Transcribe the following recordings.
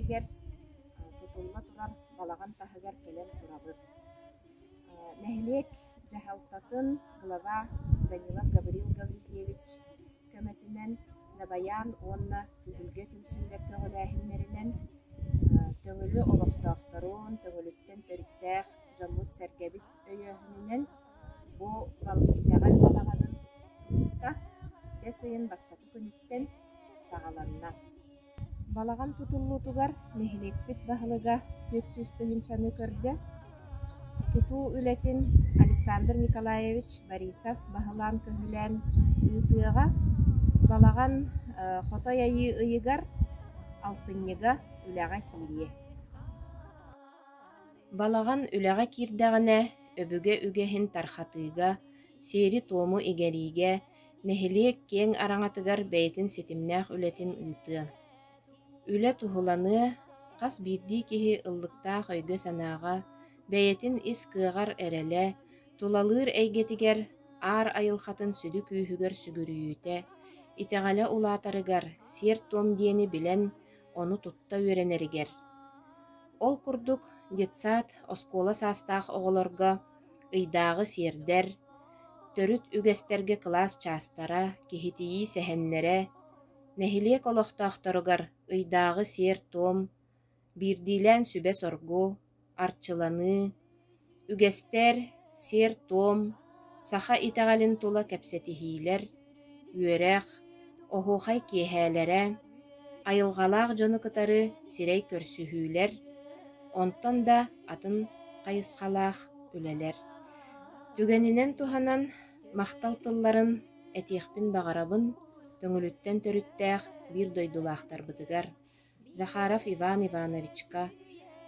нэһилиэгэр тутулла турар балаҕан таһыгар кэлэн турабыт. Нэһилиэк дьаһалтатын глава Данилов Гаврил Гаврильевич көмөтүнэн Дабайаан уонна Түһүлгэ түмсүүлэр көҕүлээһиннэринэн Төҥүлү олохтоохторун, Төҥүлүттэн төрүттээх дьоммут-сэргэбит өйөөһүнүнэн бу итэҕэл балаҕанын тутуута бэс ыйын бастакы күнүттэн саҕаланна. Балаҕан тутуллуутугар нэһилиэкпит баһылыга 400 тыһыынчаны көрдө. Тутуу үлэтин Александр Николаевич Борисов баһылаан-көһүлээн ыытыаҕа. Балаҕан Хотой Айыы ыйыгар алтынньыга үлэҕэ киириэ. Балаҕан үлэҕэ киирдэҕинэ, өбүгэ үгэһин тархатыыга, сиэри-туому игэриигэ, нэһилиэк киэҥ араҥатыгар бэйэтин ситимнээх үлэтин ыытыа. Үлэ туһуланыа, хас биирдии киһи ыллыктаах өйгө-санааҕа, бэйэтин ис кыаҕар эрэлэ, тулалыыр эйгэтигэр аар айылҕатын сүдү күүһүгэр сүгүрүйүүтэ, итэҕэлэ улаатарыгар сиэр-туом диэни билэн, ону тутта үөрэнэригэр. Ол курдук детсад, оскуола саастаах оҕолорго ыйдааҕы сиэрдэр, төрүт үгэстэргэ кылаас чаастара, киһитийии сэһэннэрэ, нэһилиэк олохтоохторугар ыйдааҕы сиэр-туом, биирдиилээн сүбэ-соргу, арчыланыы, үгэстэр, сиэр-туом, саха итэҕэлин тула кэпсэтиһиилэр, үөрэх, оһуохай киэһээлэрэ, айылҕалаах дьону кытары сирэй көрсүһүүлэр, онтон да атын хайысхалаах үлэлэр. Түгэнинэн туһанан махтал тылларын этиэхпин баҕарабын Төҥүлүттэн төрүттээх биир дойдулаахтарбытыгар Захаров Иван Ивановичка,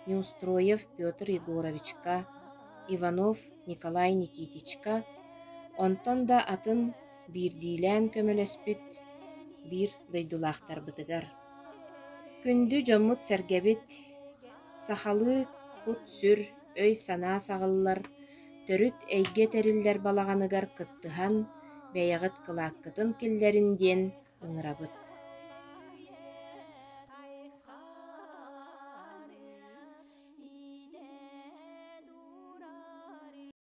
Неустроев Петр Егоровичка, Иванов Николай Никитичка, онтон да атын биирдиилээн көмөлөспүт биир дойдулаахтарбытыгар. Күндү дьоммут-сэргэбит, сахалыы кут-сүр, өй-санаа саҕыллар, төрүт эйгэ тэриллэр балаҕаныгар кыттыһан, бэйэҕит кылааккытын киллэрин диэн ыҥырабыт.